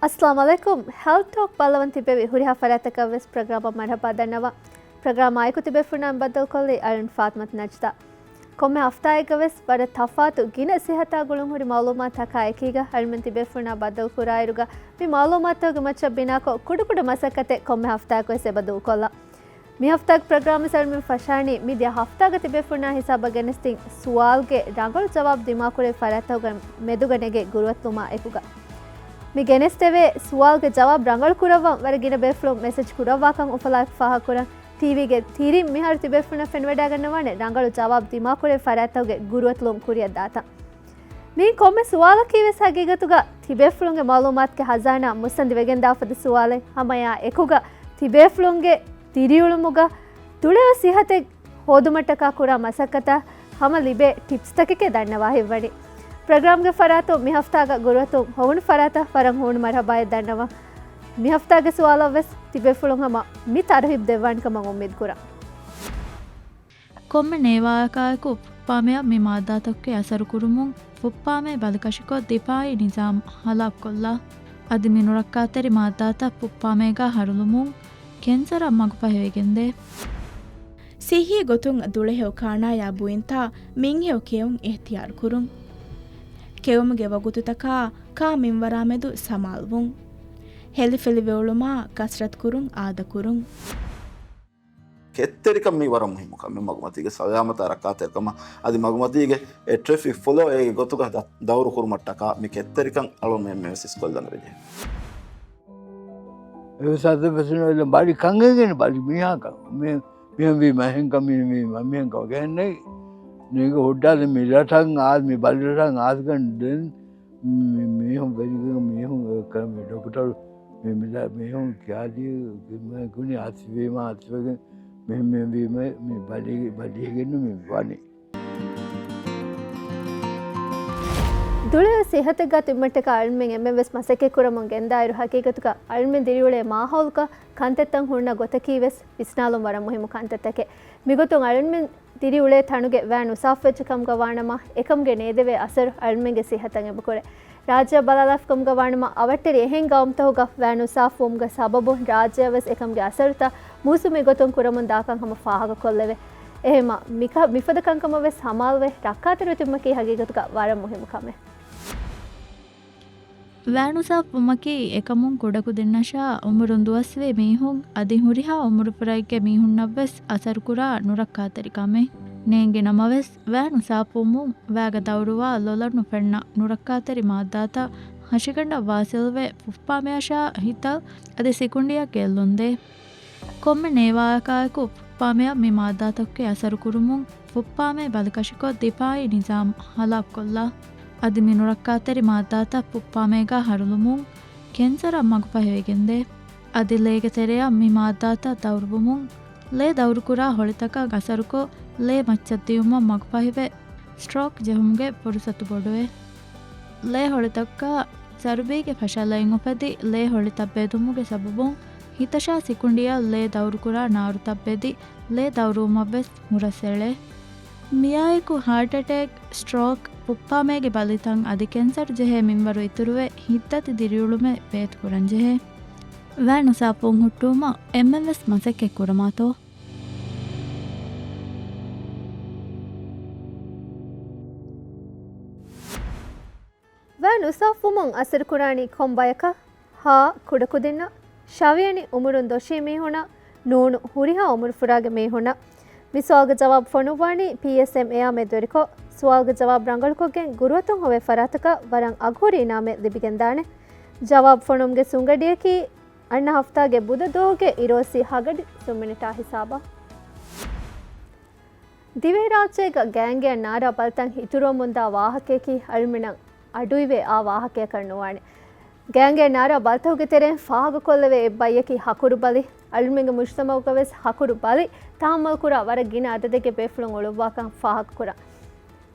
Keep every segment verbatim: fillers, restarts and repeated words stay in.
އައްސަލާމު ޢަލައިކުމް. ހެލްތް ޓޯކް ބައްލަވަން ތިއްބެވި ހުރިހާ ފަރާތަކަށްވެސް ޕްރޮގްރާމަށް މަރުޙަބާ ދަންނަވަން. ޕްރޮގްރާމާ އެކު ތިބޭފުޅުންނާ ބައްދަލުކޮށްލީ އަޅުން ފާތުމަތު ނަޖްދާ. ކޮންމެ ހަފްތާއެއްގަވެސް ވަރަށް ތަފާތު ގިނަ ސިހަތާ ގުޅުންހުރި މަޢުލޫމާތުތަކާ އެކީގަ އަޅުމެން ތިބޭފުޅުންނާ ބައްދަލުކުރާއިރުގަ މި މަޢުލޫމާތުތަކުގެ މައްޗަށް ބިނާކޮށް ކުޑަކުޑަ މަސައްކަތެއް ކޮންމެ ހަފްތާއަކުވެސް އެބަ ދޫކޮށްލަން. މި ހަފްތާގެ ޕްރޮގްރާމްވެސް އަޅުމެން ފަށާނީ މިދިޔަ ހަފްތާގަ ތިބޭފުޅުންނާ ހިސާބަށް ގެނެސްދިން ސުވާލުގެ ރަނގަޅު ޖަވާބު ދިމާކުރެވި ފަރާތްތަކުގެ މެދުގަ ނެގޭ ގުރުއަތުލުމާ އެކުގަ. މި ގެނެސްދެވޭ ސުވާލުގެ ޖަވާބު ރަނގަޅު ކުރައްވަން ވަރަށް ގިނަ ބޭފުޅުން މެސެޖް ކުރައްވާކަން އުފަލާއެކު ފާހަގަކުރަން. ޓީވީގެ ތިރިން މިހާރު ތިބޭފުޅުންނަށް ފެނިވަޑައިގަންނަވާނެ ރަނގަޅު ޖަވާބު ދިމާކުރެވި ފަރާތްތަކުގެ ގުރުއަތުލުން ކުރިއަށްދާތަން. މި ކޮންމެ ސުވާލަކީވެސް ހަގީގަތުގަ ތިބޭފުޅުންގެ މަޢުލޫމާތުގެ ޚަޒާނާ މުއްސަނދިވެގެންދާފަދަ ސުވާލެއް. ހަމައެއާ އެކުގަ ތިބޭފުޅުންގެ ދިރިއުޅުމުގަ ދުޅަވެ ސިހަތެއް ހޯދުމަށްޓަކާ ކުރާ މަސައްކަތަށް ހަމަ ލިބޭ ޓިޕްސްތަކެކޭ ދަންނަވާ ހިތްވަނީ. ޕްރޮގްރާމްގެ ފަރާތުން މި ހަފްތާގަ ގުރުއަތުން ހޮވުނު ފަރާތަށް ވަރަށް ހޫނު މަރުޙަބާއެއް ދަންނަވަން. މި ހަފްތާގެ ސުވާލަށްވެސް ތިބޭފުޅުން ހަމަ މި ތަރުހީބު ދެއްވާނެ ކަމަށް އުއްމީދު ކުރަން. ކޮންމެ ނޭވާއަކާއެކު ފުއްޕާމެއަށް މި މާއްދާތަކުގެ އަސަރު ކުރުމުން ފުއްޕާމޭ ބަލިކަށިކޮށް ދިފާޢީ ނިޒާމް ހަލާކުކޮށްލާ. އަދި މި ނުރައްކާތެރި މާއްދާތައް ފުއްޕާމޭގާ ހަރުލުމުން ކެންސަރަށް މަގުފަހިވެގެންދޭ. ސިއްހީ ގޮތުން ދުޅަހެޔޮ ކާނާޔާ ބުއިންތާ މިންހެޔޮ ކެއުން އިހްތިޔާރުކުރުން. ކެއުމުގެ ވަގުތުތަކާ ކާ މިންވަރާމެދު ސަމާލުވުން. ހެލިފެލި ވެއުޅުމާ ކަސްރަތުކުރުން އާދަކުރުން. ކެތްތެރިކަން މީ ވަރަށް މުހިއްމު ކަމެއް، މަގުމަތީގެ ސަލާމަތާ ރައްކާތެރިކަމާ އަދި މަގުމަތީގެ އެ ޓްރެފިކް ފުލޯ އޭގެ ގޮތުގަ ދަ-، ދައުރު ކުރުމަށްޓަކާ މި ކެތްތެރިކަން އަޅުގަނޑުމެން އެންމެވެސް އިސްކޮށްލަން ވެއްޖެ. އެ ސަދަ ފެސިނަލް ބަލި ކަންގެން ބަލި މީހާކަށް މި-، މިހެން ވީމަ އެހެންކަން މި-، މީ-، މިހެން ކަމަކަށް ހެންނެވި. ނޭގެ ހުއްޑާލި މި ރަށަށް އާ-، މި ބަލި ރަށަށް އާސްގަން ދެން މި-، މީހުން ވެރިގެން މީހުން ކަމެ ޑޮކްޓަރު މި-، މި-، މީހުން ކިޔާދީ މީހުން އަސިވީމަ އަސިވެގެން މި-، މި-، މި-، މި-، މި ބަލި-، ބަލިހެގެން މި ވަނީ. ދުޅަވެ ސިހަތެއްގަ ތިބުމަށްޓަކާ އަޅުމެން އެންމެންވެސް މަސައްކަތް ކުރަމުން ގެންދާއިރު ހަގީގަތުގަ އަޅުމެން ދިރިއުޅޭ މާހައުލުގަ ކަންތައްތައް ހުންނަ ގޮތަކީވެސް ވިސްނާލުން ވަރަށް މުހިއްމު ކަންތައްތަކެއް. މިގޮތުން އަޅުމެން ދިރިއުޅޭ ތަނުގެ ވައިން އުސާފުވެއްޖެ ކަމުގަ ވާނަމަ، އެކަމުގެ ނޭދެވޭ އަސަރު އަޅުމެންގެ ސިހަތަށް އެބަކުރޭ. ރާއްޖެއަށް ބަލާލާފިކަމުގަ ވާނަމަ، އަވަށްޓެރި އެހެން ގައުމުތަކުގަ ވައިން އުސާފުވުމުގެ ސަބަބުން ރާއްޖެއަށްވެސް އެކަމުގެ އަސަރުތައް މޫސުމީ ގޮތުން ކުރަމުން ދާކަން ހަމަ ފާހަގަކޮށްލެވޭ. އެހެންމަ، މިކަ-، މިފަދަ ކަންކަމަށްވެސް ހަމާލުވެ، ރައްކާތެރިވެ ތިބުމަކީ ހަގީގަތުގަ ވަރަށް މުހިއްމު ކަމެއް. ވައިން އުސާފުވުމަކީ އެކަމުން ކުޑަކުދިންނަށާ އުމުރުން ދުވަސްވީ މީހުން އަދި ހުރިހާ އުމުރުފުރައެއްގެ މީހުންނަށްވެސް އަސަރުކުރާ ނުރައްކާތެރި ކަމެއް. ނޭނގި ނަމަވެސް، ވައިން އުސާފުވުމުން ވައިގަ ދައުރުވާ ލޮލަށް ނުފެންނަ ނުރައްކާތެރި މާއްދާތައް ހަށިގަނޑަށް ވާސިލްވެ ފުއްޕާމެއަށާ ހިތަށް އަދި ސިކުނޑިއަށް ގެއްލުންދޭ. ކޮންމެ ނޭވާއަކާއެކު ފުއްޕާމެއަށް މި މާއްދާތަކުގެ އަސަރު ކުރުމުން ފުއްޕާމޭ ބަލިކަށިކޮށް ދިފާއީ ނިޒާމް ހަލާކުކޮށްލާ. އަދި މި ނުރައްކާތެރި މާއްދާތައް ފުއްޕާމޭގާ ހަރުލުމުން ކެންސަރަށް މަގުފަހިވެގެންދޭ. އަދި ލޭގެ ތެރެއަށް މި މާއްދާތައް ދައުރުވުމުން ލޭ ދައުރުކުރާ ހޮޅިތަކަށް އަސަރުކޮށް ލޭ މައްޗަށް ދިޔުމަށް މަގުފަހިވެ، ސްޓްރޯކް ޖެހުމުގެ ފުރުސަތު ބޮޑުވޭ. ލޭ ހޮޅިތަކަށް ޗަރުބީގެ ފަށަލައިން އުފެދި، ލޭ ހޮޅިތައް ބެދުމުގެ ސަބަބުން ހިތަށާ ސިކުނޑިއަށް ލޭ ދައުރުކުރާ ނާރުތައް ބެދި، ލޭ ދައުރުވުމަށްވެސް ހުރަސްއެޅޭ. މިއާއެކު ހާޓް އެޓޭކް، ސްޓްރޯކް، ފުއްޕާމޭގެ ބަލިތައް އަދި ކެންސަރު ޖެހޭ މިންވަރު އިތުރުވެ، ހިތްދަތި ދިރިއުޅުމެއް ބޭތުކުރަންޖެހޭ. ވައިން އުސާފުވުން ހުއްޓުވުމަށް އެންމެންވެސް މަސައްކަތް ކުރަމާތޯ. ވައިން އުސާފުވުމުން އަސަރުކުރާނީ ކޮން ބަޔަކަށް؟ ހާ، ކުޑަކުދިންނަށް. ޝަވިޔަނި، އުމުރުން ދޮށީ މީހުނަށް. ނޫނު، ހުރިހާ އުމުރުފުރާގެ މީހުންނަށް. މި ސުވާލުގެ ޖަވާބު ފޮނުއްވާނީ ޕީއެސްއެމްއޭއާ މެދުވެރިކޮށް. ސުވާލުގެ ޖަވާބު ރަނގަޅުކޮށްގެން ގުރުއަތުން ހޮވޭ ފަރާތަކަށް ވަރަށް އަގުހުރި އިނާމެއް ލިބިގެންދާނެ. ޖަވާބު ފޮނުވުމުގެ ސުނގަޑިއަކީ އަންނަ ހަފްތާގެ ބުދަ ދުވަހުގެ އިރުއޮއްސި ހަގަޑި ސުންމިނިޓާ ހިސާބަށް. ދިވެހިރާއްޖޭގަ ގޭންގެއަށް ނާރާ ބަލިތައް އިތުރުވަމުންދާ ވާހަކަޔަކީ އަޅުމެންނަށް އަޑުއިވޭ އާ ވާހަކަޔަކަށް ނުވާނެ. ގޭންގެއަށް ނާރާ ބަލިތަކުގެ ތެރެއިން ފާހަގަކޮށްލެވޭ އެއްބައްޔަކީ ހަކުރު ބަލި. އަޅުމެންގެ މުޖުތަމައުގަވެސް ހަކުރު ބަލި ތަހައްމަލްކުރާ ވަރަށް ގިނަ އަދަދެއްގެ ބޭފުޅުން އުޅުއްވާކަން ފާހަގަކުރަން.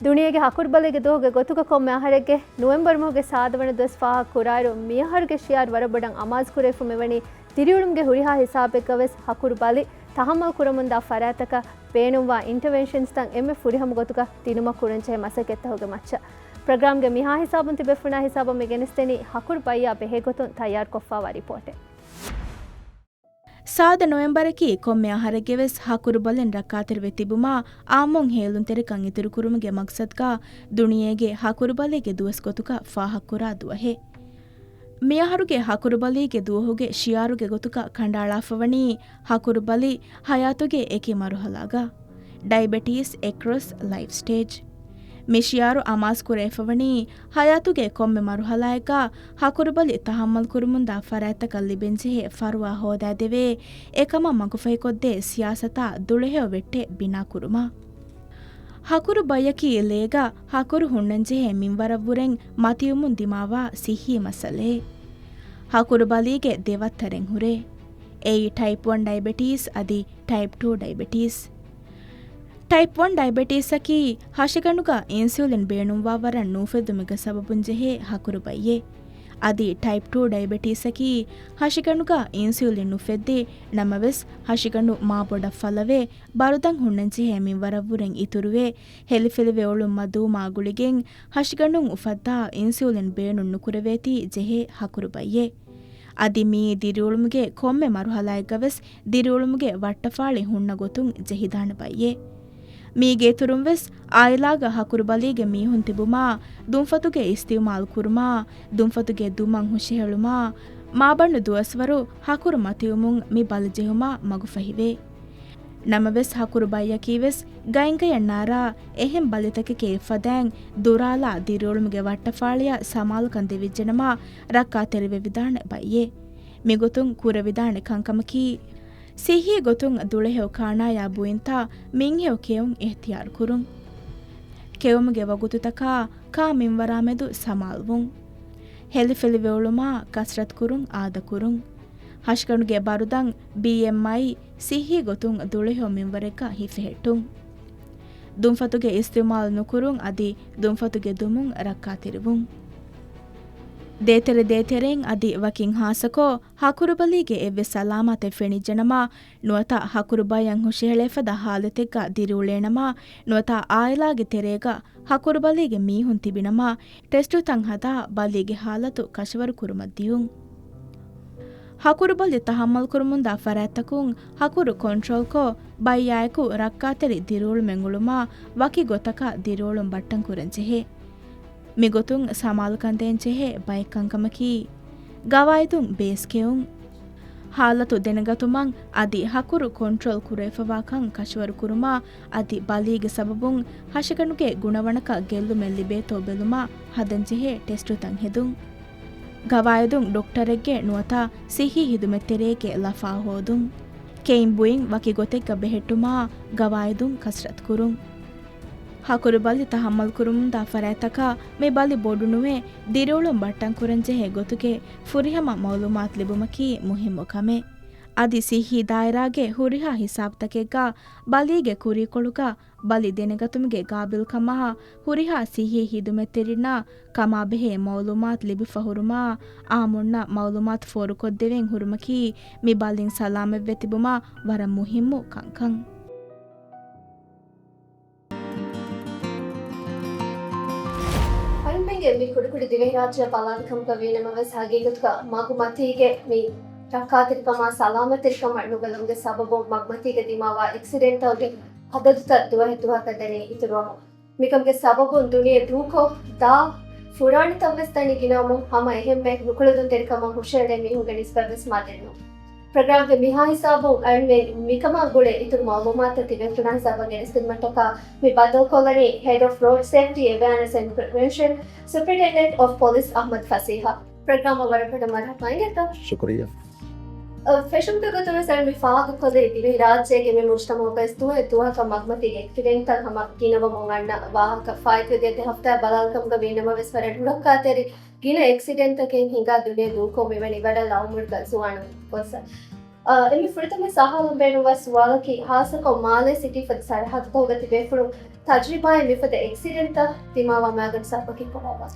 ދުނިޔޭގެ ހަކުރުބަލީގެ ދުވަހުގެ ގޮތުގަ ކޮންމެ އަހަރެއްގެ ނޮވެމްބަރު މަހުގެ ސާދަވަނަ ދުވަސް ފާހަގަކުރާއިރު، މިއަހަރުގެ ޝިއާރު ވަރަށް ބޮޑަށް އަމާޒުކުރެވިފަ މިވަނީ ދިރިއުޅުމުގެ ހުރިހާ ހިސާބެއްގަވެސް ހަކުރު ބަލި ތަހައްމަލް ކުރަމުންދާ ފަރާތްތަކަށް ބޭނުންވާ އިންޓަވެންޝަންސްތައް އެންމެ ފުރިހަމަ ގޮތުގަ ދިނުމަށް ކުރަންޖެހޭ މަސައްކަތްތަކުގެ މައްޗަށް. ޕްރޮގްރާމްގެ މިހާ ހިސާބުން ތިބޭފުޅުންނާ ހިސާބަށް މި ގެނެސްދެނީ ހަކުރު ބައްޔާ ބެހޭގޮތުން ތައްޔާރުކޮށްފާވާ ރިޕޯޓެއް. ސާދަ ނޮވެމްބަރަކީ ކޮންމެ އަހަރެއްގެ ވެސް ހަކުރުބަލިން ރައްކާތެރިވެ ތިބުމާ، އާއްމުން ހޭލުންތެރިކަން އިތުރުކުރުމުގެ މަގްސަދުގަ ދުނިޔޭގެ ހަކުރުބަލީގެ ދުވަސް ގޮތުގަ ފާހަގަކުރާ ދުވަހެއް. މިއަހަރުގެ ހަކުރުބަލީގެ ދުވަހުގެ ޝިއާރުގެ ގޮތުގަ ކަނޑައަޅާފަވަނީ ހަކުރުބަލި ހަޔާތުގެ އެކި މަރުހަލާގަ. Diabetes across life stage. މި ޝިއާރު އަމާޒުކުރެވިފަވަނީ، ހަޔާތުގެ ކޮންމެ މަރުހަލާއެއްގަ ހަކުރުބަލި ތަހައްމަލްކުރުމުންދާ ފަރާތްތަކަށް ލިބެންޖެހޭ ފަރުވާ ހޯދާދެވޭ، އެކަމަށް މަގުފަހިކޮށްދޭ ސިޔާސަތާ ދުޅަހެޔޮ ވެއްޓެއް ބިނާކުރުމަށް. ހަކުރު ބައްޔަކީ ލޭގަ ހަކުރު ހުންނަންޖެހޭ މިންވަރަށްވުރެން މަތިވުމުން ދިމާވާ ސިއްހީ މައްސަލައެއް. ހަކުރު ބަލީގެ ދެ ވައްތަރެއް ހުރޭ. އެއީ ޓައިޕް ވަން ޑައިބެޓީސް އަދި ޓައިޕް ޓޫ ޑައިބެޓީސް. ޓައިޕް ވަން ޑައިބެޓީސްއަކީ ހަށިގަނޑުގަ އިންސުލިން ބޭނުންވާ ވަރަށް ނުފެއްދުމުގެ ސަބަބުން ޖެހޭ ހަކުރު ބައްޔެއް. އަދި ޓައިޕް ޓޫ ޑައިބެޓީސްއަކީ ހަށިގަނޑުގަ އިންސުލިން ނުފެއްދި ނަމަވެސް، ހަށިގަނޑު މާބޮޑަށް ފަލަވެ، ބަރުދަން ހުންނަންޖެހޭ މިންވަރަށްވުރެން އިތުރުވެ، ހެލިފެލިވެ އުޅުން މަދުވުމާ ގުޅިގެން ހަށިގަނޑުން އުފައްދާ އިންސުލިން ބޭނުން ނުކުރެވޭތީ ޖެހޭ ހަކުރު ބައްޔެއް. އަދި މިއީ ދިރިއުޅުމުގެ ކޮންމެ މަރުހަލާއެއްގަވެސް ދިރިއުޅުމުގެ ވައްޓަފާޅި ހުންނަ ގޮތުން ޖެހިދާނެ ބައްޔެއް. މީގެ އިތުރުން ވެސް އާއިލާގަ ހަކުރު ބަލީގެ މީހުން ތިބުމާ، ދުންފަތުގެ އިސްތިއުމާލު ކުރުމާ، ދުންފަތުގެ ދުމަށް ހުށަހެޅުމާ، މާބަނޑު ދުވަސްވަރު ހަކުރު މަތިވުމުން މި ބަލި ޖެހުމާ މަގުފަހިވޭ. ނަމަވެސް، ހަކުރު ބައްޔަކީ ވެސް ގައިންގަޔަށް ނާރާ އެހެން ބަލިތަކެކޭ އެއްފަދައިން ދުރާލާ ދިރިއުޅުމުގެ ވައްޓަފާޅިއަށް ސަމާލުކަން ދެވިއްޖެނަމަ، ރައްކާތެރިވެވިދާނެ ބައްޔެއް. މިގޮތުން ކުރެވިދާނެ ކަންކަމަކީ، ސިއްހީ ގޮތުން ދުޅަހެޔޮ ކާނާޔާ ބުއިންތާ މިންހެޔޮ ކެއުން އިހްތިޔާރު ކުރުން. ކެއުމުގެ ވަގުތުތަކާ ކާ މިންވަރާމެދު ސަމާލުވުން. ހެލިފެލިވެއުޅުމާ ކަސްރަތު ކުރުން އާދަކުރުން. ހަށިގަނޑުގެ ބަރުދަން، ބީއެމްއައި، ސިއްހީ ގޮތުން ދުޅަހެޔޮ މިންވަރެއްގަ ހިފެހެއްޓުން. ދުންފަތުގެ އިސްތިއުމާލު ނުކުރުން އަދި ދުންފަތުގެ ދުމުން ރައްކާތެރިވުން. ދޭތެރެ ދޭތެރެއިން އަދި ވަކިން ހާއްސަކޮށް، ހަކުރުބަލީގެ އެއްވެސް އަލާމާތެއް ފެނިއްޖެނަމަ، ނުވަތަ ހަކުރު ބައްޔަށް ހުށަހެޅޭފަދަ ހާލަތެއްގަ ދިރިއުޅޭނަމަ، ނުވަތަ އާއިލާގެ ތެރޭގަ ހަކުރުބަލީގެ މީހުން ތިބިނަމަ، ޓެސްޓުތައް ހަދާ ބަލީގެ ހާލަތު ކަށަވަރު ކުރުމަށް ދިޔުން. ހަކުރުބަލި ތަހައްމަލްކުރުމުންދާ ފަރާތްތަކުން ހަކުރު ކޮންޓްރޯލްކޮށް، ބައްޔާއެކު ރައްކާތެރި ދިރިއުޅުމެއް އުޅުމާ، ވަކި ގޮތަކަށް ދިރިއުޅުން ބައްޓަންކުރަންޖެހޭ. މިގޮތުން ސަމާލުކަންދޭންޖެހޭ ބައެއް ކަންކަމަކީ، ގަވާއިދުން ބޭސް ކެއުން. ހާލަތު ދެނެގަތުމަށް އަދި ހަކުރު ކޮންޓްރޯލް ކުރެވިފަވާކަން ކަށަވަރު ކުރުމާ، އަދި ބަލީގެ ސަބަބުން ހަށިގަނޑުގެ ގުނަވަނަކަށް ގެއްލުމެއް ލިބޭތޯ ބެލުމަށް ހަދަންޖެހޭ ޓެސްޓުތައް ހެދުން. ގަވާއިދުން ޑޮކްޓަރެއްގެ ނުވަތަ ސިއްހީ ހިދުމަތްތެރިއެއްގެ ލަފާ ހޯދުން. ކެއިން ބުއިން ވަކި ގޮތެއްގަ ބެހެއްޓުމާ، ގަވާއިދުން ކަސްރަތު ކުރުން. ހަކުރު ބަލި ތަހައްމަލްކުރުމުންދާ ފަރާތްތަކަށް މި ބަލި ބޮޑުނުވެ، ދިރިއުޅުން ބައްޓަންކުރަންޖެހޭ ގޮތުގެ ފުރިހަމަ މައުލޫމާތު ލިބުމަކީ މުހިއްމު ކަމެއް. އަދި ސިއްހީ ދާއިރާގެ ހުރިހާ ހިސާބުތަކެއްގަ ބަލީގެ ކުރީކޮޅުގަ ބަލި ދެނެގަތުމުގެ ގާބިލްކަމާ، ހުރިހާ ސިއްހީ ހިދުމަތްތެރިންނަށް ކަމާބެހޭ މައުލޫމާތު ލިބިފަ ހުރުމާ، އާއްމުންނަށް މައުލޫމާތު ފޯރުކޮށްދެވެން ހުރުމަކީ މި ބަލިން ސަލާމަތްވެ ތިބުމަށް ވަރަށް މުހިއްމު ކަންކަން. އަހަރެންގެ މި ކުޑަކުޑަ ދިވެހިރާއްޖެއަށް ބަލާލިކަމުގަ ވީނަމަވެސް، ހަގީގަތުގަ މަގުމަތީގެ މި ރައްކާތެރިކަމާ ސަލާމަތްތެރިކަމަށް ނުބެލުމުގެ ސަބަބުން މަގުމަތީގަ ދިމާވާ އެކްސިޑެންޓަލްގެ އަދަދުތައް ދުވަހެއް ދުވަހަކަށް ދަނީ އިތުރުވަމުން. މިކަމުގެ ސަބަބުން ދުނިޔެ ދޫކޮށް ދާ ފުރާނަތައްވެސް ދަނީ ގިނަވަމުން ހަމަ އެހެންމެ ނުކުޅެދުންތެރިކަމަށް ހުށަހެޅޭ މީހުންގެ ނިސްބަތްވެސް މަދެއް ނޫން. ޕްރޮގްރާމްގެ މިހާ ހިސާބުން އަޅުމެން މިކަމާ ގުޅޭ އިތުރު މައުލޫމާތުތައް ތިބޭފުޅުންނާ ހިސާބަށް ގެނެސްދިނުމަށްޓަކާ މި ބައްދަލުކޮށްލަނީ ހެޑް އޮފް ރޯޑް ސޭފްޓީ އެވެއާނެސް އެންޑް ޕްރިވެންޝަން، ސުޕްރިންޓެންޑެންޓް އޮފް ޕޮލިސް އަޙްމަދު ފަސީޙާ. ޕްރޮގްރާމަށް ވަރަށް ބޮޑަށް މަރުޙަބާ އިނގޭތޯ. ޝުކުރިއްޔާ. އަ، ފެށުމުގެ ގޮތުން ވެސް އަޅުގަނޑު މި ފާހަގަކޮށްލީ ދިވެހިރާއްޖޭގެ މި މުޖްތަމަޢުގައި ދުވަހެއް ދުވަހަކަށް މަގުމަތީގެ އެކްސިޑެންޓްތައް ހަމަ ގިނަވަމުން އަންނަ ވާހަކަ. ފާއިތުވެދިޔަ ދެ ހަފްތާ ބަލާލިކަމުގަ ވީނަމަވެސް ވަރަށް ރައްކާތެރި ގިނަ އެކްސިޑެންޓްތަކެއް ހިނގާ ދުނިޔެ ދޫކޮށް މިވަނީ ވަރަށް ލައުމުޅުގަ ޒުވާނުން ގޮސް. އަ، އެންމެ ފުރަތަމަ ސަހާލަން ބޭނުންވާ ސުވާލަކީ، ހާއްސަކޮށް މާލޭ ސިޓީ ފަދަ ސަރަހައްދުތަކުގަ ތިބޭފުޅުން ތަޖުރިބާއެއް މިފަދަ އެކްސިޑެންޓްތައް ދިމާވާ މައިގަނޑު ސަބަބަކީ ކޮބާބާ؟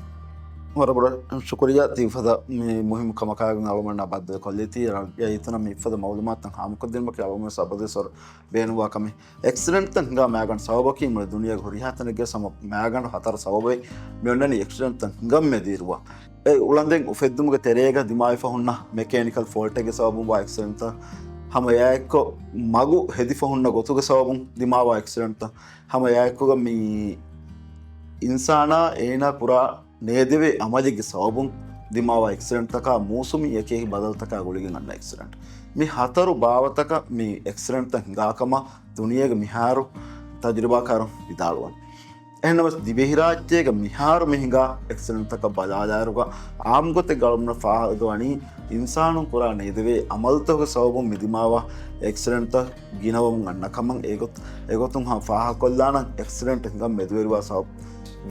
ވަރަށް ބޮޑަށް ޝުކުރިއްޔާ ތި އުފަދަ މި މުހިއްމު ކަމަކާގެން އަޅުގަނޑާ ބައްދަލުކޮށްލީތީ. ރައްޔިތުންނަށް މި އުފަދަ މައުލޫމާތުތައް ހާމަކޮށްދިނުމަކީ އަޅުގަނޑު ސަބަދު ސޮރ ބޭނުންވާ ކަމެއް. އެކްސިޑެންޓްތައް ހިނގާ މައިގަނޑު ސަބަބަކީ މުޅި ދުނިޔޭގެ ހުރިހާ ތަނެއްގެ ހަމަ މައިގަނޑު ހަތަރު ސަބަބެއް މި އޮންނަނީ އެކްސިޑެންޓްތައް ހިނގަން މެދުއިރުވާ. އެ އުޅަނދެއް އުފެއްދުމުގެ ތެރޭގަ ދިމާވެފަ ހުންނަ މެކޭނިކަލް ފޯލްޓެއްގެ ސަބަބުން ވާ އެކްސިޑެންޓްތައް، ހަމަ އެއާއެއްކޮށް މަގު ހެދިފަ ހުންނަ ގޮތުގެ ސަބަބުން ދިމާވާ އެކްސިޑެންޓްތައް، ހަމަ އެއާއެއްކޮށް މި އިންސާނާ އޭނާ ކުރާ ނޭދެވޭ އަމަލެއްގެ ސަބަބުން ދިމާވާ އެކްސިޑެންޓްތަކާ، މޫސުމީ އެކި އެކި ބަދަލުތަކާ ގުޅިގެން އަންނަ އެކްސިޑެންޓް. މި ހަތަރު ބާވަތަކަށް މި އެކްސިޑެންޓްތައް ހިނގާ ކަމަށް ދުނިޔޭގެ މިހާރު ތަޖުރިބާކާރުން ވިދާޅުވަނީ. އެހެންނަމަވެސް، ދިވެހިރާއްޖޭގެ މިހާރު މި ހިނގާ އެކްސިޑެންޓްތަކަށް ބަލާލާއިރުގަ، އާއްމުގޮތެއްގަ އަޅުގަނޑަށް ފާހަގަވަނީ، އިންސާނުން ކުރާ ނޭދެވޭ އަމަލުތަކުގެ ސަބަބުން މި ދިމާވާ އެކްސިޑެންޓްތައް ގިނަވަމުން އަންނަ ކަމަށް. އެގޮތް، އެގޮތުން ހަމަ ފާހަގަކޮށްލާނަން އެކްސިޑެންޓް ހިނގަން މެދުވެރިވާ ސަބަބު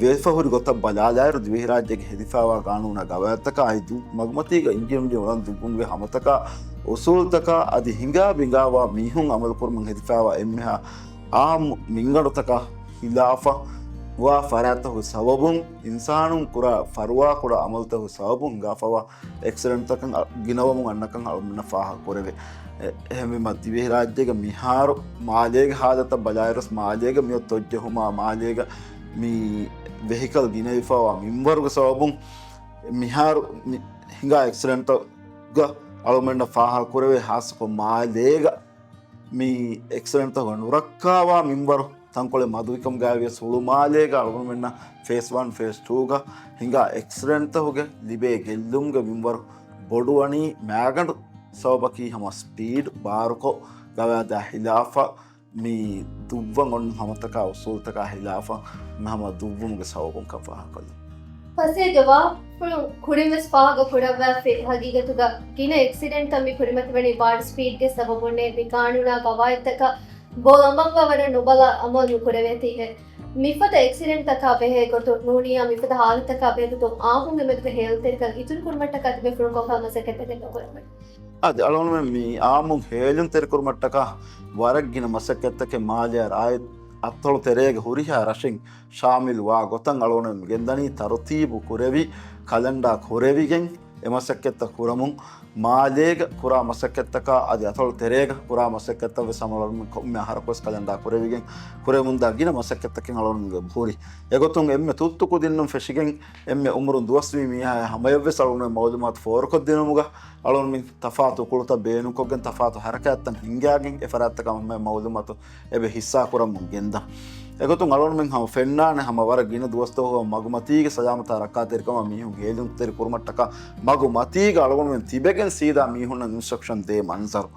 ވެފަ ހުރި ގޮތަށް ބަލާލާއިރު، ދިވެހިރާއްޖޭގެ ހެދިފައިވާ ގާނޫނާ ގަވާއިދުތަކާ އަދި ދު-، މަގުމަތީގަ އިންޖީނުން އުޅަނދު ދުއްވުމުގެ ހަމަތަކާ އުސޫލުތަކާ އަދި ހިނގާ ބިނގާވާ މީހުން އަމަލުކުރުމަށް ހެދިފައިވާ އެންމެހާ އާއްމު މިންގަނޑުތަކާ ހިލާފަށް ވާ ފަރާތްތަކުގެ ސަބަބުން، އިންސާނުން ކުރާ ފަރުވާކުޑަ އަމަލުތަކުގެ ސަބަބުން ހިނގާފައިވާ އެކްސިޑެންޓްތަކަށް އަ-، ގިނަވަމުން އަންނަކަން އަޅުގަނޑަށް ފާހަގަކުރެވޭ. އެ-، އެހެންވީމަ، ދިވެހިރާއްޖޭގެ މިހާރު މާލޭގެ ހާލަތަށް ބަލާއިރުވެސް، މާލޭގެ މިއޮތް ތޮއްޖެހުމާ، މާލޭގަ މި ވެހިކަލް ގިނަވެފައިވާ މިންވަރުގެ ސަބަބުން މިހާރު މި ހިނގާ އެކްސިޑެންޓްތަކުގަ އަޅުގަނޑަށް ފާހަގަކުރެވޭ، ހާއްސަކޮށް މާލޭގަ މި އެކްސިޑެންޓްތަކުގަ ނުރައްކާވާ މިންވަރު ތަންކޮޅެއް މަދުވިކަމުގައިވިޔަސް، ހުޅުމާލޭގަ އަޅުގަނޑުމެންނަށް ފޭސް ވަން، ފޭސް ޓޫގަ ހިނގާ އެކްސިޑެންޓްތަކުގެ ލިބޭ ގެއްލުމުގެ މިންވަރު ބޮޑުވަނީ މައިގަނޑު ސަބަބަކީ ހަމަ ސްޕީޑް ބާރުކޮށް، ގަވާއިދާ ހިލާފަށް މި ދުއްވަން އޮންނަ ހަމަތަކާ އުސޫލުތަކާ ހިލާފަށް މި ހަމަ ދުއްވުމުގެ ސަބަބުން ކަން ފާހަގަކޮށްލަން. ފަސޭގެ ވާ ފުޅު ކުރިންވެސް ފާހަގަ ކުރައްވާފި، ހަގީގަތުގަ ގިނަ އެކްސިޑެންޓްތައް މި ކުރިމަތިވަނީ ބާޑް ސްޕީޑްގެ ސަބަބުންނޭ. މި ގާނޫނާ ގަވާއިދުތަކަށް ބޯލަމަށްވާ ވަރަށް ނުބަލާ އަމަލު ނުކުރެވޭތީހޭ. މިފަދަ އެކްސިޑެންޓްތަކާ ބެހޭ ގޮތުން ނޫނިއްޔާ މިފަދަ ހާލަތަކާ ބެހޭ ގޮތުން އާއްމުންގެ މެދުގެ ހޭލުންތެރިކަން އިތުރުކުރުމަށްޓަކާ ތިބޭފުޅުން ކޮންކަހަލަ މަސައްކަތެއް ނުކުރަންވަނީ؟ އަދި އަޅުގަނޑުމެން މި އާއްމުން ހޭލުންތެރިކުރުމަށްޓަކާ ވަރަށް ގިނަ މަސައްކަތްތަކެއް މާލެއާ ރާއްޖެ އަތޮޅު ތެރޭގެ ހުރިހާ ރަށެއް ޝާމިލުވާ ގޮތަށް އަޅުގަނޑުމެން ގެންދަނީ. ތަރުތީބު ކުރެވި، ކަލަންޑާ ކުރެވިގެން އެ މަސައްކަތްތައް ކުރަމުން، މާލޭގަ ކުރާ މަސައްކަތްތަކާ އަދި އަތޮޅު ތެރޭގަ ކުރާ މަސައްކަތްތައް ވެސް ހަމަ އަޅުގަނޑުމެން ކޮންމެ އަހަރަކުވެސް ކަލަންޑާ ކުރެވިގެން ކުރެވެމުންދާ ގިނަ މަސައްކަތްތަކެއް އަޅުގަނޑުމެން ހުރި. އެގޮތުން އެންމެ ތުއްތު ކުދިންނުން ފެށިގެން އެންމެ އުމުރުން ދުވަސްވީ މީހާއާ ހަމަޔަށްވެސް އަޅުގަނޑުމެން މައުލޫމާތު ފޯރުކޮށްދިނުމުގަ އަޅުގަނޑުމެން ތަފާތު އުކުޅުތައް ބޭނުންކޮށްގެން، ތަފާތު ހަރަކާތްތައް ހިންގާގެން، އެ ފަރާތްތަކަށް މައުލޫމާތު އެބަ ހިއްސާކުރަމުން ގެންދަން. އެގޮތުން އަޅުގަނޑުމެން ހަމަ ފެންނާނެ، ހަމަ ވަރަށް ގިނަ ދުވަސްތަކުގަ މަގުމަތީގެ ސަލާމަތާ ރައްކާތެރިކަމާ މީހުން ހޭލުންތެރި ކުރުމަށްޓަކާ މަގުމަތީގަ އަޅުގަނޑުމެން ތިބެގެން ސީދާ މީހުންނަށް އިންސްޓްރަކްޝަން ދޭ މަންޒަރު.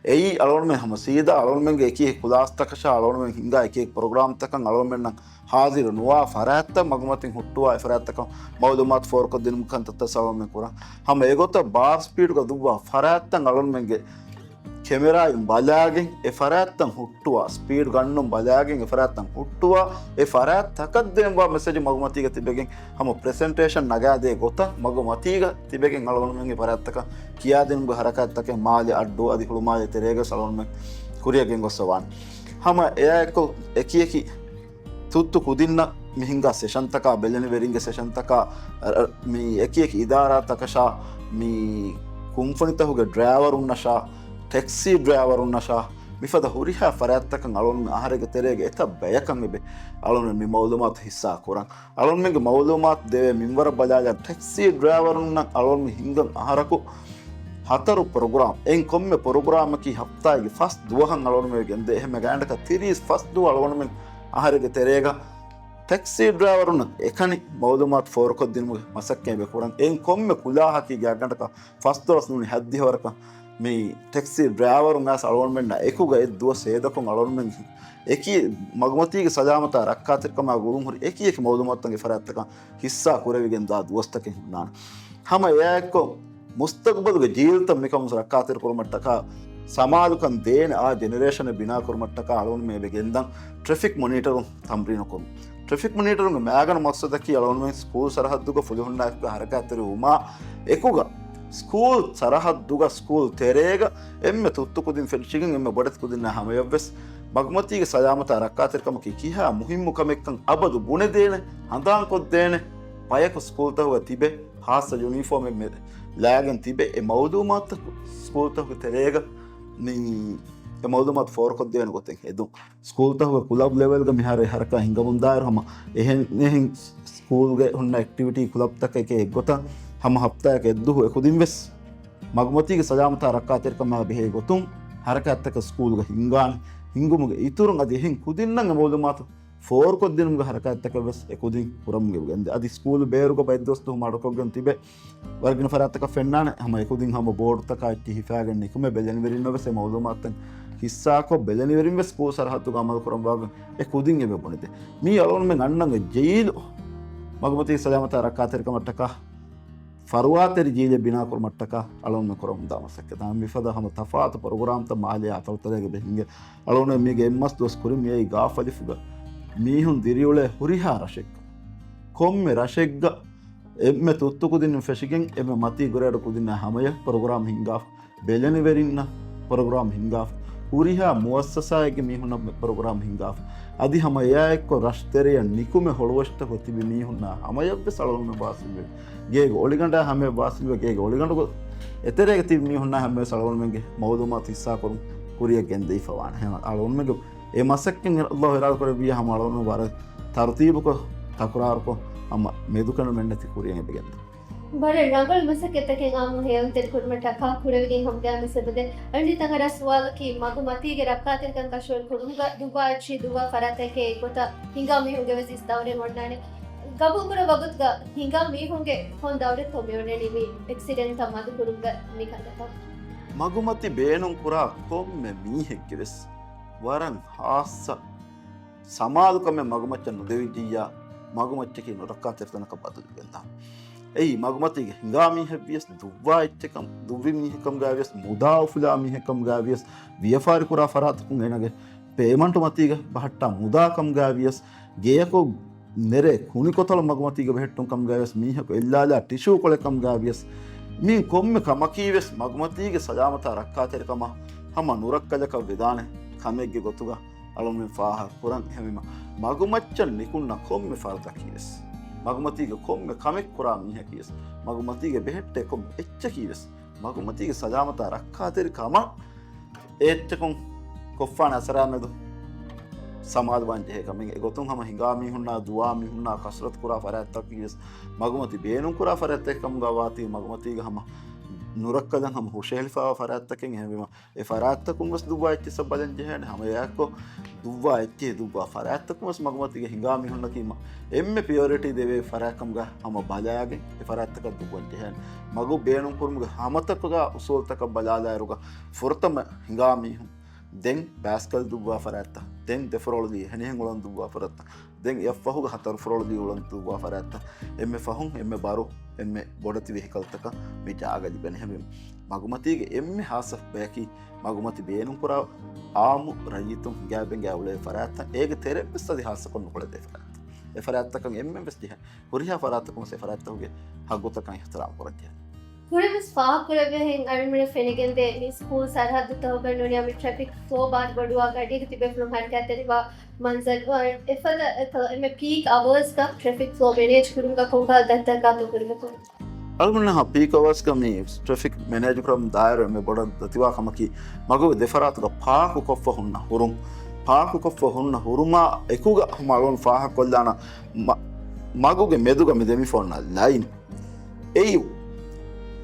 އެއީ އަޅުގަނޑުމެން ހަމަ ސީދާ އަޅުގަނޑުމެންގެ އެކި އެކި ކުލާސްތަކަށާ އަޅުގަނޑުމެން ހިންގާ އެކި އެކި ޕްރޮގްރާމްތަކަށް އަޅުގަނޑުމެންނަށް ހާޒިރު ނުވާ ފަރާތްތައް މަގުމަތިން ހުއްޓުވާ، އެ ފަރާތްތަކަށް މައުލޫމާތު ފޯރުކޮށްދިނުމުގެ ކަންތައްތައް ސަލާމަތް ކުރަން. ހަމަ އެގޮތަށް ބާރް ސްޕީޑުގަ ދުއްވާ ފަރާތްތައް އަޅުގަނޑުމެންގެ ކެމެރާއިން ބަލާގެން އެ ފަރާތްތައް ހުއްޓުވާ، ސްޕީޑް ގަންނުން ބަލާގެން އެ ފަރާތްތައް ހުއްޓުވާ، އެ ފަރާތްތަކަށް ދޭންވާ މެސެޖު މަގުމަތީގަ ތިބެގެން ހަމަ ޕްރެޒެންޓޭޝަން ނަގާދޭ ގޮތަށް މަގުމަތީގަ ތިބެގެން އަޅުގަނޑުމެންގެ ފަރާތްތަކަށް ކިޔާދިނުމުގެ ހަރަކާތްތަކެއް މާލެ އައްޑޫ އަދި ހުޅުމާލެ ތެރޭގަ އަޅުގަނޑުމެން ކުރިއަށް ގެންގޮސްފަވާނެ. ހަމަ އެއާއެކު އެކި އެކި ތުއްތު ކުދިންނަށް މި ހިންގާ ސެޝަންތަކާ، ބެލެނިވެރިންގެ ސެޝަންތަކާ، އަ، އަ، މި އެކި އެކި އިދާރާތަކަށާ، މި ކުންފުނިތަކުގެ ޑްރައިވަރުންނަށާ، ޓެކްސީ ޑްރައިވަރުންނަށާ، މިފަދަ ހުރިހާ ފަރާތްތަކަށް އަޅުގަނޑުމެން އަހަރެއްގެ ތެރޭގަ އެތައް ބަޔަކަށް އެބަ އަޅުގަނޑުމެން މި މައުލޫމާތު ހިއްސާ ކުރަން. އަޅުގަނޑުމެންގެ މައުލޫމާތު ދެވޭ މިންވަރަށް ބަލާލާ، ޓެކްސީ ޑްރައިވަރުންނަށް އަޅުގަނޑުމެން ހިންގަން އަހަރަކު ހަތަރު ޕްރޮގްރާމް. އެއިން ކޮންމެ ޕްރޮގްރާމަކީ ހަފްތާއެއްގެ ފަސް ދުވަހަށް އަޅުގަނޑުމެން ގެންދޭ. އެހެންމެ ގާތްގަނޑަކަށް ތިރީސް ފަސް ދުވަހަށް އަޅުގަނޑުމެން އަހަރެއްގެ ތެރޭގަ ޓެކްސީ ޑްރައިވަރުންނަށް އެކަނި މައުލޫމާތު ފޯރުކޮށްދިނުމުގެ މަސައްކަތް އެބަ ކުރަން. އެއިން ކޮންމެ ކުލާހަކީ ގާތްގަނޑަކަށް ފަސް ދޮޅަސް ނޫނީ ހަތްދިހަ ވަރަކަށް މި ޓެކްސީ ޑްރައިވަރުން އައިސް އަޅުގަނޑުމެންނާ އެކުގަ އެއްދުވަސް ހޭދަކޮށް އަޅުގަނޑުމެން އެކި މަގުމަތީގެ ސަލާމަތާ ރައްކާތެރިކަމާ ގުޅުންހުރި އެކި އެކި މައުލޫމާތުތައް އެފަރާތްތަކަށް ހިއްސާ ކުރެވިގެން ދާ ދުވަސްތަކެއް ހުންނާނެ. ހަމަ އެއާއެއްކޮށް، މުސްތަގުބަލުގެ ޖީލްތައް މިކަމުން ރައްކާތެރިކުރުމަށްޓަކާ ސަމާލުކަން ދޭނެ އާ ޖެނެރޭޝަނެއް ބިނާކުރުމަށްޓަކާ އަޅުގަނޑުމެން އެބަ ގެންދަން ޓްރެފިކް މޮނީޓަރުން ތަމްރީނުކުރުން. ޓްރެފިކް މޮނީޓަރުންގެ މައިގަނޑު މަޤްޞަދަކީ އަޅުގަނޑުމެން ސްކޫލް ސަރަހައްދުގަ ފުލުހުންނާއެކުގަ ހަރަކާތްތެރިވުމާ އެކުގަ، ސްކޫލް ސަރަހައްދުގަ ސްކޫލް ތެރޭގަ އެންމެ ތުއްތު ކުދިން ފެށިގެން އެންމެ ބޮޑެތި ކުދިންނާ ހަމަޔަށްވެސް މަގުމަތީގެ ސަލާމަތާ ރައްކާތެރިކަމަކީ ކިހާ މުހިއްމު ކަމެއްކަން އަބަދު ބުނެދޭނެ، ހަނދާންކޮށްދޭނެ. ބަޔަކު ސްކޫލްތަކުގަ ތިބެ، ހާއްސަ ޔުނީފޯމެއް މެ-، ލާގެން ތިބެ، އެ މައުލޫމާތުތައް ސްކޫލްތަކުގެ ތެރޭގަ މި އެ މައުލޫމާތު ފޯރުކޮށްދޭނެ ގޮތެއް ހެދުން. ސްކޫލްތަކުގެ ކުލަބް ލެވެލްގަ މިހާރު އެ ހަރަކާތް ހިނގަމުންދާއިރު ހަމަ އެހެން އެހެން ސްކޫލްގެ ހުންނަ އެކްޓިވިޓީ ކުލަބްތަކެކޭ އެއްގޮތަށް ހަމަ ހަފްތާއަކަށް އެއްދުވަހު އެކުދިން ވެސް މަގުމަތީގެ ސަލާމަތާ ރައްކާތެރިކަމާ ބެހޭ ގޮތުން ހަރަކާތްތަކެއް ސްކޫލްގަ ހިންގާނެ. ހިންގުމުގެ އިތުރުން އަދި އެހެން ކުދިންނަށް އެ މައުލޫމާތު ފޯރުކޮށްދިނުމުގެ ހަރަކާތްތަކެއް ވެސް އެ ކުދިން ކުރަމުން ގެންދޭ. އަދި ސްކޫލް ބޭރުގަ ބައެއް ދުވަސް ދުވަހު މަޑުކޮށްގެން ތިބެ ވަރަށް ގިނަ ފަރާތްތަކަށް ފެންނާނެ. ހަމަ އެކުދިން ހަމަ ބޯޑުތަކާ އެއްޗިހި ހިފާގެން ނިކުމެ ބެލެނިވެރިންނަށް ވެސް އެ މައުލޫމާތުތައް ހިއްސާކޮށް ބެލެނިވެރިން ވެސް ސްކޫލް ސަރަހައްދުގަ އަމަލު ކުރަން ވާގޮތް އެ ކުދިން އެބަ ބުނެދޭ. މީ އަޅުގަނޑުމެން އަންނަން އެ ޖެއިލު މަގުމަތީ ސަލާމަތާ ރައްކާތެރިކަމަށްޓަކާ ފަރުވާތެރި ޖީލެއް ބިނާކުރުމަށްޓަކާ އަޅުގަނޑުމެން ކުރަމުންދާ މަސައްކަތް. މިފަދަ ހަމަ ތަފާތު ޕްރޮގްރާމްތައް މާލޭ އަތޮޅުތަކުގަ ބެހިނގެ އަޅުގަނޑުމެން މީގެ އެއްމަސް ދުވަސް ކުރިން މިއައީ ގާފަލިފުގަ މީހުން ދިރިއުޅޭ ހުރިހާ ރަށެއްގަ، ކޮންމެ ރަށެއްގަ އެންމެ ތުއްތު ކުދިން ފެށިގެން އެންމެ މަތީ ގުރޭޑު ކުދިންނާ ހަމަޔަށް ޕްރޮގްރާމް ހިންގާފަ. ބެލެނިވެރިންނަށް ޕްރޮގްރާމް ހިންގާފަ. ހުރިހާ މުއައްސަސާއެއްގެ މީހުންނަށް ޕްރޮގްރާމް ހިންގާފަ. އަދި ހަމަ އެއާއެއްކޮށް ރަށްތެރެޔަށް ނިކުމެ ހޮޅުވަށިތަކުގަ ތިބި މީހުންނާ ހަމަޔަށްވެސް އަޅުގަނޑުމެން ވާސިލްވެ. ގޭގެ އޮޅިގަނޑާ ހަމަޔަށް ވާސިލްވެ، ގޭގެ އޮޅިގަނޑުގެ އެތެރޭގަ ތިބި މީހުންނާ ހަމަޔަށްވެސް އަޅުގަނޑުމެންގެ މައުލޫމާތު ހިއްސާކުރުން ކުރިއަށް ގެންދެވިފަ ވާނެ. ހަމަ އަޅުގަނޑުމެންގެ އެ މަސައްކަތް އަﷲ އިރާދަކުރެއްވިއްޔާ ހަމަ އަޅުގަނޑު ވަރަށް ތަރުތީބުކޮށް، ތަކުރާރުކޮށް، ހަމަ މެދުކަނޑުމެއްނެތި ކުރިއަށް އެބަ ގެންދަވާ. ވަރަށް ރަނގަޅު މަސައްކަތްތަކެއް އާއްމު ހެޔޮންތެރިކުރުމަށްޓަކާ ކުރެވިގެން ހަމަ ގައިމުވެސް އެބަދޭ. އަންޑި ތަނގަރާ ސުވާލަކީ، މަގުމަތީގެ ރައްކާތެރިކަން ކަށަވަރު ކުރުމުގަ ދުއްވާ އެއްޗިހި ދުއްވާ ފަރާތްތަކެއް އެއްގޮތަށް ހިނގާ މީހުންގެ ވެސް އިސް ދައުރެއް އޮންނާނެ. ގަބޫލުކުރާ ވަގުތުގަ ހިނގާ މީހުންގެ ކޮން ދައުރެއްތޯ މިއޮންނަނީ މި އެކްސިޑެންޓްތައް މަދުކުރުމުގަ މި ކަންތައްތައް؟ މަގުމަތި ބޭނުން ކުރާ ކޮންމެ މީހެއްގެ ވެސް ވަރަށް ހާއްސަ ސަމާލުކަމެއް މަގުމައްޗަށް ނުދެވިއްޖިއްޔާ، މަގުމައްޗަކީ ނުރައްކާތެރި ތަނަކަށް ބަދަލުވެގެންދާނެ. އެއީ، މަގުމަތީގެ ހިނގާ މީހެއްވިޔަސް، ދުއްވާ އެއްޗެއްކަން، ދުއްވި މީހެއްކަމުގައިވިޔަސް، މުދާ އުފުލާ މީހެއްކަމުގައިވިޔަސް، ވިޔަފާރި ކުރާ ފަރާތަކުން އޭނާގެ ޕޭމަންޓު މަތީގަ ބަހައްޓާ މުދާ ކަމުގައިވިޔަސް، ގެޔަކު ނެރޭ ކުނިކޮތަޅު މަގުމަތީގަ ބެހެއްޓުން ކަމުގައިވިޔަސް، މީހަކު އެއްލާލާ ޓިޝޫ ކޮޅެއް ކަމުގައިވިޔަސް، މި ކޮންމެ ކަމަކީވެސް މަގުމަތީގެ ސަލާމަތާ ރައްކާތެރިކަމަށް ހަމަ ނުރައްކަލަކަށް ވެދާނެ ކަމެއްގެ ގޮތުގަ އަޅުމެން ފާހަގަ ކުރަން. އެހެންވީމަ، މަގުމައްޗަށް ނިކުންނަ ކޮންމެ ފަރުދަކީވެސް، މަގުމަތީގެ ކޮންމެ ކަމެއް ކުރާ މީހަކީވެސް، މަގުމަތީގެ ބެހެއްޓޭ ކޮންމެ އެއްޗަކީވެސް، މަގުމަތީގެ ސަލާމަތާ ރައްކާތެރި ކަމަށް އެ އެއްޗަކުން ކޮށްފާނެ އަސަރާމެދު ސަމާލުވާން ޖެހޭ ކަމެއް. އެގޮތުން ހަމަ ހިނގާ މީހުންނާ، ދުވާ މީހުންނާ ކަސްރަތު ކުރާ ފަރާތްތަކީވެސް، މަގުމަތި ބޭނުން ކުރާ ފަރާތްތަކެއް ކަމުގަ ވާތީ، މަގުމަތީގެ ހަމަ ނުރައްކަލަން ހަމަ ހުށަހެޅިފައިވާ ފަރާތްތަކެއް. އެހެންވީމަ، އެ ފަރާތްތަކުން ވެސް ދުއްވާ އެއްޗިއްސަށް ބަލަން ޖެހޭނެ. ހަމަ އެއާއެއްކޮށް، ދުއްވާ އެއްޗިހި ދުއްވާ ފަރާތްތަކުން ވެސް މަގުމަތީގެ ހިނގާ މީހުންނަކީ މަ-، އެންމެ ޕްރިޔޮރިޓީ ދެވޭ ފަރާތް ކަމުގަ ހަމަ ބަލާގެން އެ ފަރާތްތަކަށް ދުއްވަން ޖެހޭނެ. މަގު ބޭނުން ކުރުމުގެ ހަމަތަކުގަ އުސޫލުތަކަށް ބަލާލާއިރުގަ ފުރަތަމަ ހިނގާ މީހުން، ދެން ބައިސްކަލް ދުއްވާ ފަރާތްތައް، ދެން ދެ ފުރޮޅުލީ އެހެނިހެން އުޅަނދު ދުއްވާ ފަރާތްތައް، ދެން އެއަށްފަހުގަ ހަތަރު ފުރޮޅުލީ އުޅަނދު ދުއްވާ ފަރާތްތައް، އެންމެ ފަހުން އެންމެ ބަރު، އެންމެ ބޮޑެތި ވެހިކަލްތަކަށް މި ޖާގަ ލިބެނެ. އެހެންވީމަ، މަގުމަތީގެ އެންމެ ހާއްސަ ބަޔަކީ، މަގުމަތި ބޭނުންކުރާ އާއްމު ރައްޔިތުން ހިނގާބެނގާ އުޅޭ ފަރާތްތައް، އޭގެ ތެރެއިން ވެސް އަދި ހާއްސަކޮށް ނުކުޅެދޭ ފަރާތްތައް. އެ ފަރާތްތަކަށް އެންމެން ވެސް ޖެހޭ. ހުރިހާ ފަރާތަކުން ވެސް އެ ފަރާތްތަކުގެ ހައްގުތަކަށް އިޙްތިރާމް ކުރަން ޖެހޭ. ކުރިންވެސް ފާހަގަކުރެވޭހެން އަޅުގަނޑުމެން ފެނިގެންދޭ މި ސްކޫލް ސަރަހައްދުތަކުގަ ނޫނީ މި ޓްރެފިކް ފްލޯ ބާރު ބޮޑުވާ ގަޑީގަ ތިބޭފުޅުން ހަރަކާތްތެރިވާ މަންޒަރު. އެފަދަ އެތައް އެންމެ ޕީކް އަވަރސްގަ ޓްރެފިކް ފްލޯ މެނޭޖް ކުރުމުގަ ކޮންކަހަލަ ދަތިތަކާތޯ ކުރިމަތި؟ އަޅުގަނޑު ހަ ޕީކް އަވަރސްގަ މި ޓްރެފިކް މެނޭޖް ކުރަމުން ދާއިރު އެންމެ ބޮޑަށް ދަތިވާ ކަމަކީ، މަގުގެ ދެފަރާތުގަ ޕާކު ކޮށްފަ ހުންނަ ހުރުން. ޕާކު ކޮށްފަ ހުންނަ ހުރުމާ އެކުގަ ހަމަ އަޅުގަނޑު ފާހަގަކޮށްލާނަ މަ-، މަގުގެ މެދުގަ މި ދެމިފަ ހުންނަ ލައިން. އެއީ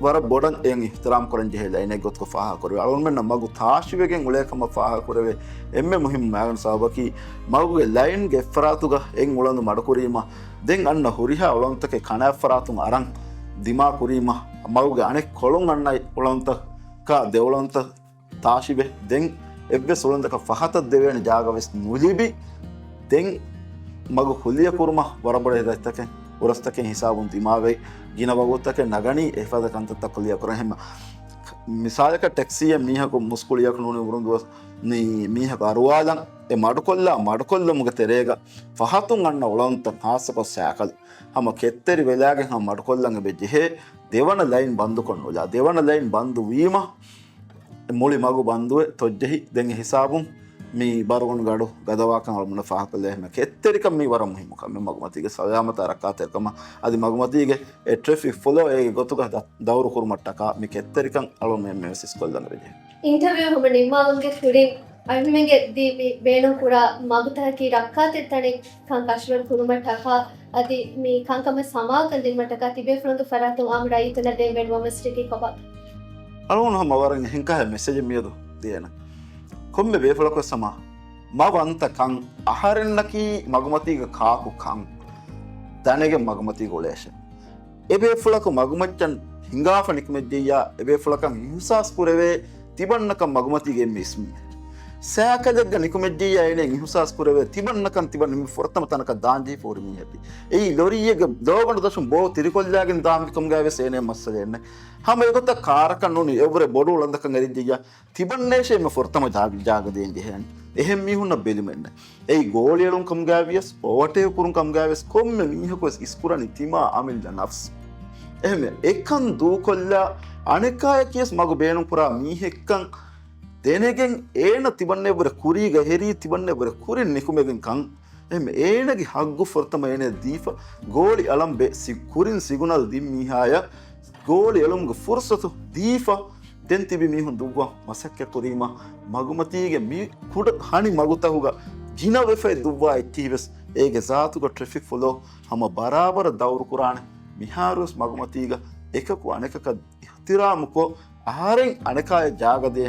ވަރަށް ބޮޑަށް އެއަށް އިޙްތިރާމް ކުރަން ޖެހޭ ލައިނެއް ގޮތުގަ ފާހަގަކުރެވޭ. އަޅުގަނޑުމެންނަށް މަގު ތާށިވެގެން އުޅޭ ކަމަށް ފާހަގަކުރެވޭ. އެންމެ މުހިއްމު މައިގަނޑު ސަބަބަކީ، މަގުގެ ލައިންގެ އެއްފަރާތުގަ އެއް އުޅަނދު މަޑުކުރީމަ، ދެން އަންނަ ހުރިހާ އުޅަނދުތަކެއް ކަނާތްފަރާތުން އަރަން ދިމާކުރީމަ، މަގުގެ އަނެއްކޮޅުން އަންނަ އުޅަނދުތަކާ ދެ އުޅަނދުތައް ތާށިވެ، ދެން އެއްވެސް އުޅަނދަކަށް ފަހަތަށް ދެވޭނެ ޖާގަވެސް ނުލިބި، ދެން މަގު ކުއްލިއަކުރުމަށް ވަރަށް ބޮޑެތި ދަތިތަކެއް، އުރަސްތަކެއް ހިސާބުން ދިމާވެ، ގިނަ ވަގުތުތަކެއް ނަގަނީ އެފަދަ ކަންތައްތައް ކުއްލިއަކުރަން. އެހެންމަ، މިސާލަކަށް ޓެކްސީއެއް މީހަކު މުސްކުޅިއަކު ނޫނީ ވުރުން ދުވަސް މީ މީހަކު އަރުވާލަން އެ މަޑުކޮށްލާ މަޑުކޮށްލުމުގެ ތެރޭގަ ފަހަތުން އަންނަ އުޅަނދުތައް ހާއްސަކޮށް ސައިކަލް ހަމަ ކެތްތެރި ވެލާގެން ހަމަ މަޑުކޮށްލަން އެބަ ޖެހޭ. ދެވަނަ ލައިން ބަންދުކޮށް ނުލާ. ދެވަނަ ލައިން ބަންދު ވީމަ، މުޅި މަގު ބަންދުވެ ތޮއްޖެހި. ދެން އެ ހިސާބުން މި ބަރުގަނޑު ގަޑު ގަދަވާކަން އަޅުގަނޑަށް ފާހަގަކޮށްލައިފި ކެތްތެރިކަން މީ ވަރަށް މުހިއްމު ކަމެއް. މަގުމަތީގެ ސަލާމަތާ ރައްކާތެރިކަމާ އަދި މަގުމަތީގެ އެ ޓްރެފިކް ފްލޯ އޭގެ ގޮތުގަ ދަ-، ދައުރު ކުރުމަށްޓަކާ މި ކެތްތެރިކަން އަޅުގަނޑުމެން އެންމެ ވެސް އިސްކޮށްލަން ވެޖެ. އިންޓަވިއު ހަމަ ނިންމާލުމުގެ ކުރިން އަޅުމެންގެ ދީ މި ބޭނުން ކުރާ މަގުތަކަކީ ރައްކާތެރި ތަނެއްކަން ކަށަވަރު ކުރުމަށްޓަކާ އަދި މި ކަންކަމަށް ސަމާލުކަން ދިނުމަށްޓަކާ ތިބޭފުޅުންގެ ފަރާތުން އާއްމު ރައްޔިތުންނަށް ދޭން ބޭނުންވާ މެސެޖަކީ ކޮބާ؟ އަޅުގަނޑު ހަމަ ވަރަށް އެހެންކަހަލަ މެސެޖެއް މިއަދު ދޭނަން. ކޮންމެ ބޭފުޅަކުވެސް ހަމަ މަ ވަންތަ ކަން، އަހަރެންނަކީ މަގުމަތީގަ ކާކު ކަން ދަނެގެން މަގުމަތީގަ އުޅޭށެ. އެބޭފުޅަކު މަގުމައްޗަށް ހިނގާފަ ނިކުމެއްޖެއްޔާ، އެބޭފުޅަކަށް އިހުސާސް ކުރެވޭ ތިބަންނަކަން މަގުމަތީގެ އެންމެ އިސްމީ. ސައިކަލެއްގަ ނިކުމެއްޖެއްޔާ އޭނަ އިހުސާސް ކުރެވޭ ތިބަންނަކަން ތިބަން އެންމެ ފުރަތަމަ ތަނަކަށް ދާންޖެހިފަ ހުރި މީހަކީ. އެއީ ލޮރީއެއްގެ ލޯގަނޑު ދަށުން ބޯ ތިރިކޮށްލާގެން ދާން ކަމުގައިވެސް އޭނަ މައްސަލައެއް ނެތް. ހަމަ އެގޮތަށް ކާރަކަށް ނޫނީ އެއަށްވުރެ ބޮޑު އުޅަނދަކަށް އެރިއްޖެއްޔާ ތިބަންނޭށޭ އެންމެ ފުރަތަމަ ޖާ-، ޖާގަ ދޭން ޖެހޭނެ. އެހެން މީހުންނަށް ބެލުމެއް ނެތް. އެއީ ގޯޅި އެޅުން ކަމުގައިވިޔަސް، އޯވަޓޭކް ކުރުން ކަމުގައިވިޔަސް ކޮންމެ މީހަކު ވެސް އިސްކުރަނީ ތިމާ އަމިއްލަ ނަފްސު. އެހެންވެ، އެކަން ދޫކޮށްލާ އަނެކާޔަކީވެސް މަގު ބޭނުންކުރާ މީހެއްކަން ދެނެގެން އޭނަ ތިބަންނެވުރެ ކުރީގަ އެހެރީ ތިބަންނެވުރެ ކުރިން ނިކުމެގެން ކަން. އެހެންވެ، އޭނަގެ ހައްގު ފުރަތަމަ އޭނަ ދީފަ ގޯޅި އަޅަން ބެ-، ސި-، ކުރިން ސިގުނަލް ދިން މީހާޔަށް ގޯޅި އެޅުމުގެ ފުރުސަތު ދީފަ، ދެން ތިބި މީހުން ދުއްވަން މަސައްކަތް ކުރީމަ، މަގުމަތީގެ މި ކުޑަ ހަނި މަގުތަކުގަ ގިނަވެފައި ދުއްވާ އެއްޗިހިވެސް އޭގެ ޒާތުގަ ޓްރެފިކް ފްލޯ ހަމަ ބަރާބަރަށް ދައުރުކުރާނެ. މިހާރުވެސް މަގުމަތީގަ އެކަކު އަނެކަކަށް އިޙްތިރާމުކޮށް، އަހަރެން އަނެކާޔަށް ޖާގަ ދޭ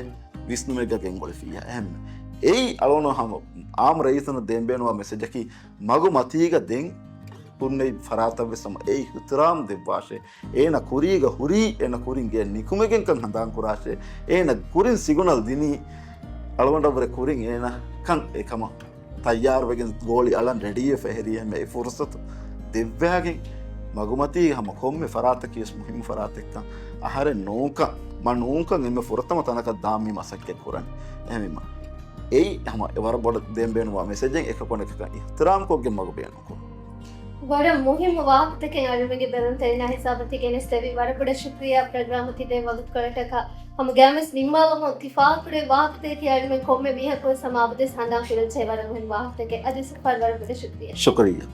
ވިސްނުމެއްގަ ގެންގުޅެފިއްޔާ އެހެން. އެއީ އަޅުގަނޑު ހަމަ އާއްމު ރައްޔިތުންނަށް ދޭން ބޭނުންވާ މެސެޖަކީ، މަގުމަތީގަ ދެން ހުންނެވި ފަރާތަށްވެސް ހަމަ އެ އިޙްތިރާމް ދެއްވާށޭ. އޭނަ ކުރީގަ ހުރީ، އޭނަ ކުރިން ގެއަށް ނިކުމެގެންކަން ހަނދާން ކުރާށޭ. އޭނަ ކުރިން ސިގުނަލް ދިނީ، އަޅުގަނޑަށްވުރެ ކުރިން އޭނަ ކަން އެކަމަށް ތައްޔާރުވެގެން ގޯޅި އަޅަން ރެޑީވެފަ އެހެރީ އެންމެ އެ ފުރުސަތު ދެއްވާގެން، މަގުމަތީގެ ހަމަ ކޮންމެ ފަރާތަކީވެސް މުހިއްމު ފަރާތެއްކަން އަހަރެން ނޫންކަން، މަ ނޫންކަން އެންމެ ފުރަތަމަ ތަނަކަށް ދާން މި މަސައްކަތް ކުރަނީ. އެހެންވީމަ، އެއީ ހަމަ ވަރަށް ބޮޑަށް ދޭން ބޭނުންވާ މެސެޖެއް، އެކަކު އަނެކަކަށް އިޙްތިރާމްކޮށްގެން މަގު ބޭނުން ކުރުން. ވަރަށް މުހިއްމު ވާހަކަތަކެއް އަޅުމެންގެ ބެލުންތެރިންނާ ހިސާބަށް ތި ގެނެސްދެވީ. ވަރަށް ބޮޑަށް ޝުކުރިއްޔާ ޕްރޮގްރާމަށް ތިބޭ ވަގުތުކޮޅަށްޓަކާ. ހަމަ ގައިމުވެސް ނިންމާލުމުން ތި ފާހަގަކުރެއްވި ވާހަކަތަކަކީ އަޅުމެން ކޮންމެ މީހަކުވެސް ހަމަ އަބަދުވެސް ހަނދާން ކުރަންޖެހޭ ވަރަށް މުހިންމު ވާހަކަތަކެއް. އަދިވެސް އެއްފަހަރު ވަރަށް ބޮޑަށް ޝުކުރިއްޔާ. ޝުކުރިއްޔާ.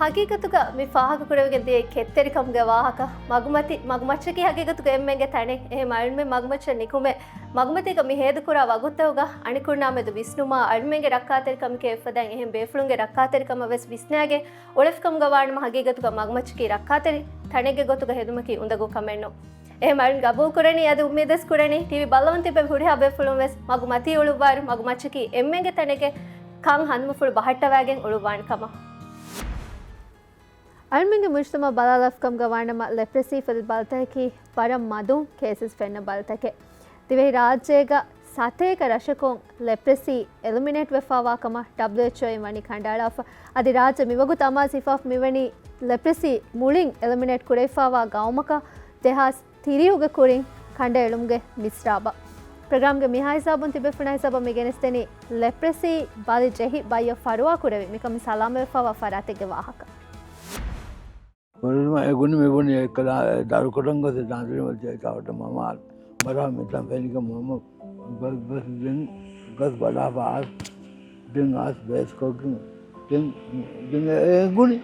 ހަގީގަތުގަ މި ފާހަގަކުރެވިގެން ދިޔަ ކެތްތެރިކަމުގެ ވާހަކަ، މަގުމަތި، މަގުމައްޗަކީ ހަގީގަތުގަ އެންމެންގެ ތަނެއް. އެހެން އަޅުމެން މަގުމައްޗަށް ނިކުމެ، މަގުމަތީގަ މި ހޭދަކުރާ ވަގުތުތަކުގަ އަނެކުންނާމެދު ވިސްނުމާ، އަޅުމެންގެ ރައްކާތެރިކަމަކީ އެއްފަދައިން އެހެން ބޭފުޅުންގެ ރައްކާތެރިކަމަށް ވެސް ވިސްނާގެން އުޅެފިކަމުގަ ވާނަމަ، ހަގީގަތުގަ މަގުމައްޗަކީ ރައްކާތެރި ތަނެއްގެ ގޮތުގަ ހެދުމަކީ އުނދަގޫ ކަމެއް ނޫން. އެހެން އަޅުން ގަބޫލު ކުރަނީ އަދި އުއްމީދުވެސް ކުރަނީ ޓީވީ ބައްލަވަން ތިބެ ހުރިހާ ބޭފުޅުން ވެސް މަގުމަތީ އުޅުއްވާއިރު މަގުމައްޗަކީ އެންމެންގެ ތަނެއްގެ ކަން ހަނދުމަފުޅު ބަހައްޓަވާގެން އުޅުއްވާނެ ކަމަށް. އަޅުމެންގެ މުޖުތަމައަށް ބަލާލާފިކަމުގަ ވާނަމަ، ލެޕްރެސީ ފެލި ބަލިތަކަކީ ވަރަށް މަދުން ކޭސަސް ފެންނަ ބަލިތަކެއް. ދިވެހި ރާއްޖޭގަ ސަތޭކަ ރަށަކުން ލެޕްރެސީ އެލިމިނޭޓް ވެފާވާ ކަމަށް ޑަބްލިއުއެޗްއޯއިން ވަނީ ކަނޑައަޅާފަ. އަދި ރާއްޖެ މިވަގުތު އަމާޒު ހިފާފަ މިވަނީ ލެޕްރެސީ މުޅިން އެލިމިނޭޓް ކުރެވިފާވާ ގައުމަކަށް ދެހާސް ތިރީހުގެ ކުރިން ކަނޑައެޅުމުގެ މިސްރާބަށް. ޕްރޮގްރާމްގެ މިހާ ހިސާބުން ތިބޭފުޅުންނާ ހިސާބަށް މި ގެނެސްދެނީ ލެޕްރެސީ ބަލި ޖެހި ބައްޔަށް ފަރުވާ ކުރެވި މިކަމިން ސަލާމަތްވެފާވާ ފަރާތެއްގެ ވާހަކަ. މުޅިން އެ ގުނި މި ބުނި އެއްކަލަ ދަރުކޮށް ގޮސް ދާންދެނީ ތަވަޓަ މަމާ ބަރާ މިތަން ފެނިކަ މަމަ ގޮސް ގޮސް ދެން ގޮސް ބަލާފަ އާސް ދެން އާސް ބޭސްކޮށްގެން ދެން ދެން އެ ގުނި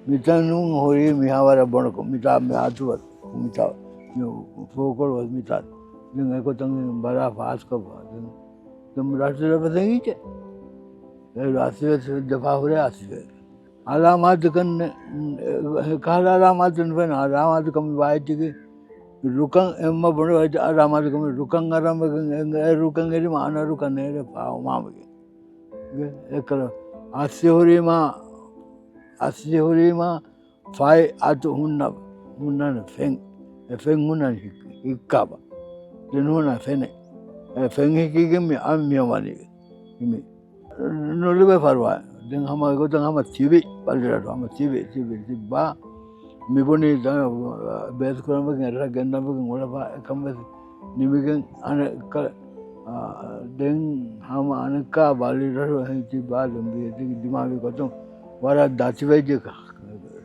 މިތަނުން ހުރީ މިހާވަރަށް ބޮނަކޮށް މިތާ މި އާތުވަސް މިތާ މި ފޯކޮޅުވަސް މިތާ ދެން އެގޮތަށް ބަރާ ފާސްކޮށްފަ ދެން ދެން ރަށު ލަފަ ތެނގިއްޖެ އެ ރަސްވެސް ދެފާ ހުރޭ އަސްވެސް. އަލާމާތުކަން، ކަހަލަ އަލާމާތު ނުފެން، އަލާމާތުކަން ވާއެއްޗެކޭ. ރުކަން އެއްމަ ބުނެ ވައްޖެ އަލާމާތުކަން ރުކަން އަރަންވެގެން އެ ރުކަން އެރިމަ އަނަ ރުކަން ނޭރެ ފާވަމާމެގެން. އެއްކަލަ އައްސި ހުރީމާ، އައްސި ހުރީމާ ފައި އަތު ހުންނަ، ހުންނަން ފެން. އެ ފެން ހުންނަން ހިއް-، ހިއްކާބަ. ދެން ހުންނަ ފެނެއް. އެ ފެން ހިއްކިގެން މި އަން މިޔަ ވަނީ. މި ނުލިބޭ ފަރުވާ. ދެން ހަމަ އެގޮތަށް ހަމަ ތިބި، ބަލިރަށު ހަމަ ތިބި، ތިބި، ތިއްބާ. މި ބުނީ ދަ-، ބޭސް ކުރަންވެގެން އެރަށަށް ގެންދަންވެގެން އުޅެފަ އެކަން ވެސް ނިމިގެން އަނެއްކަ-، އާ، ދެން ހަމަ އަނެއްކާ ބަލިރަށު ހެން ތިއްބާ ދެން ބިޔަތިގެ ދިމާވި ގޮތުން ވަރަށް ދަތިވެއްޖެ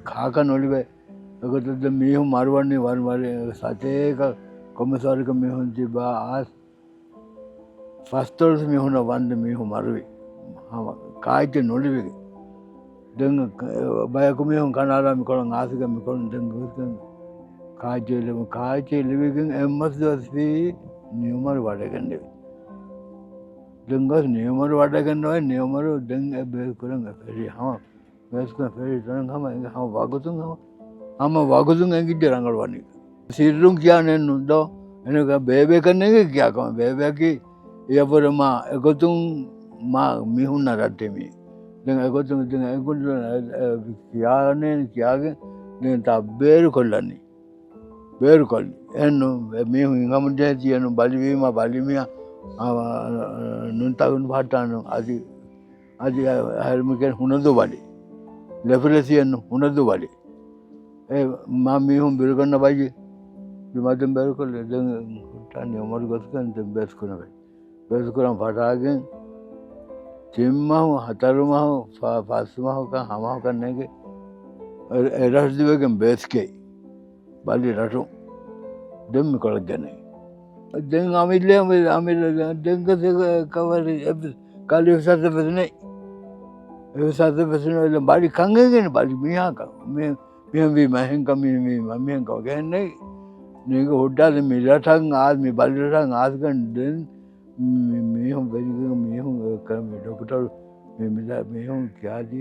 ކާކަށް ނުލިބޭ. އެގޮތަށް ދެން މީހުން މަރުވަނީ ވަރު ވަރެ ސަތޭކަ ކޮންމެސް ވަރަކަށް މީހުން ތިއްބާ އާސް ފަސްދޮޅަސް މީހުނަށް ވަންދެން މީހުން މަރުވި. ހަމަ ކާއެއްޗެއް ނުލިބިގެން. ދެން ބަޔަކު މީހުން ކަނޑައަޅާ މިކޮޅަށް އާސިގެން މިކޮޅުން ދެން ގޮސްގެން ކާއެއްޗެއް ލިބުން، ކާއެއްޗެއް ލިބިގެން އެއްމަސް ދުވަސް ވީ ނިއުމަރު ވަޑައިގެންނެވި. ދެން ގޮސް ނިއުމަރު ވަޑައިގެންނެވި، ނިއުމަރު ދެން އެ ބޭސް ކުރަން އެ ފެށި ހަމަ ބޭސްކޮށް ފެށި ތަނަށް ހަމަ އެނގި ހަމަ ވަގުތުން ހަމަ، ހަމަ ވަގުތުން އެނގިއްޖެ ރަނގަޅު ވަނީ. ސިއްރުން ކިޔާނެއްނު ދޯ؟ އެނެގަ ބޭބޭކަން ނޭނގެ ކިޔާ ކަމެއް. ބޭބެއަކީ އެއަށްވުރެ މާ އެގޮތުން މާ މީހުންނަށް ރައްޓެމީ. ދެން އެގޮތުން ދެން އެގޮތުން ކިޔާނެ ކިޔާގެން ދެން ތާ ބޭރު ކޮށްލަނީ. ބޭރުކޮށްލި. އެހެންނު މީހުން ހިނގަމުން ޖެހޭ ތިޔަނު ބަލިވީމަ ބަލިމިޔާ، އާ، ނުންތަކުން ފައްޓާނު އަދި، އަދި އަހަރެމެން ކިޔަން ހުނަދޫ ބަލި. ލެފުލެ ތިޔަނު ހުނަދޫ ބަލި. އެ މާ މީހުން ބިރުގަންނަ ބައްޔި. ބިމަދުން ބޭރުކޮށްލި. ދެން ހުއްޓާ ނިއުމަރު ގޮސްގެން ދެން ބޭސް ކުރަން ބައްޔި. ބޭސްކުރަން ފަށާގެން ތިން މަހު، ހަތަރު މަހު، ފަ-، ފަސް މަހުކަން، ހަ މަހުކަން ނޭނގެ އެ-، އެ ރަށް ދިވެގެން ބޭސްކެއް ބަލި ރަށު. ދެން މިކޮޅަށް ގެނައި. ދެން އަމިއްލަ، އަމިއްލަ، ދެން ކަ-، ކަވަރި ކަލި އިހްސާސް ވެސް ނެތް. އިހްސާސް ވެސް ނެތް. ބަލި ކަން ގެން ބަލި މީހާކަށް. މި-، މިހެން ވީމަ އެހެންކަން، މިހެން ވީމަ މިހެންކަން ގެންނެވި. ނޭނގެ ހުއްޓާލި މި ރަށަށް އާ-، މި ބަލި ރަށަށް އާސްގަން ދެން މި-، މީހުން ވެރިގެން މީހުން ކަމި ޑޮކްޓަރު މި-، މި-، މީހުން ކިޔާދީ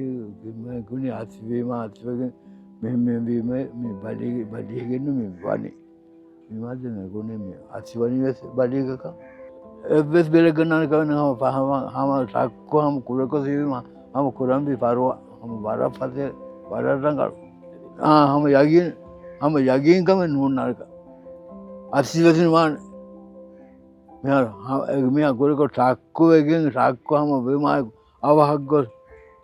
މި ގުނި އަސްވީމަ އަސްވެގެން މި-، މި-، މި-، މި-، މި ބަލި-، ބަލިގެން މި ވަނީ. މި މަދު މި ގުނި މި އަސްވަނީ ވެސް ބަލީގަކަށް. އެއްވެސް ބެލެއްގަ ނާނެ ކަމެއް ނަމަ ފަހަމަ ހަމަ ޝައްކު ހަމަ ކުޑަކޮށް ސީވީމަ ހަމަ ކުރަންވީ ފަރުވާ ހަމަ ވަރަށް ފަސޭ ވަރަށް ރަނގަޅު. އާ، ހަމަ ޔަގީން، ހަމަ ޔަގީން ކަމެއް ނޫން ނަރަކަ. އަސްވެސް ވާނެ. މިހާރު ހަ-، އެ މީހާ ކުރިކޮށް ޝައްކުވެގެން، ޝައްކު ހަމަ ބިމާ އަވަހަށް ގޮސް،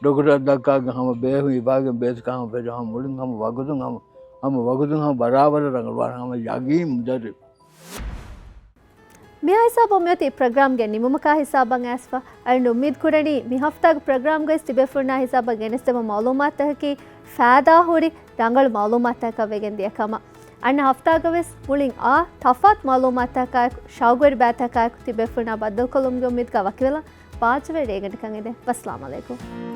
ޑޮކްޓަރަށް ދައްކާގެން ހަމަ ބޭހުން އިބާގެން ބޭސްކާ ހަމަ ފެށި ހަމަ މުޅިން ހަމަ ވަގުތުން ހަމަ، ހަމަ ވަގުތުން ހަމަ ބަރާބަރަށް ރަނގަޅުވާނެ ހަމަ ޔަގީން މުދައްރި. މިހާ ހިސާބަށް މިއޮތީ ޕްރޮގްރާމްގެ ނިމުމަކާ ހިސާބަށް އައިސްފަ. އަޅުގަނޑު އުއްމީދު ކުރަނީ މި ހަފްތާގެ ޕްރޮގްރާމްގައި ތިބޭފުޅުންނާ ހިސާބަށް ގެނެސްދެއްވި މައުލޫމާތުތަކަކީ ފައިދާ ހުރި ރަނގަޅު މައުލޫމާތުތަކަށް ވެގެން ދިޔަ ކަމަށް. އަންނަ ހަފްތާގަވެސް މުޅިން އާ ތަފާތު މައުލޫމާތުތަކާއެކު، ޝައުގުވެރި ބައިތަކާއެކު ތިބޭފުޅުންނާ ބައްދަލުކޮށްލުމުގެ އުއްމީދުގަ ވަކިވެލަން. ބާއްޖަވެރި ރޭގަނޑަކަށް އެދެން. ވައްސަލާމް އަލައިކުމް.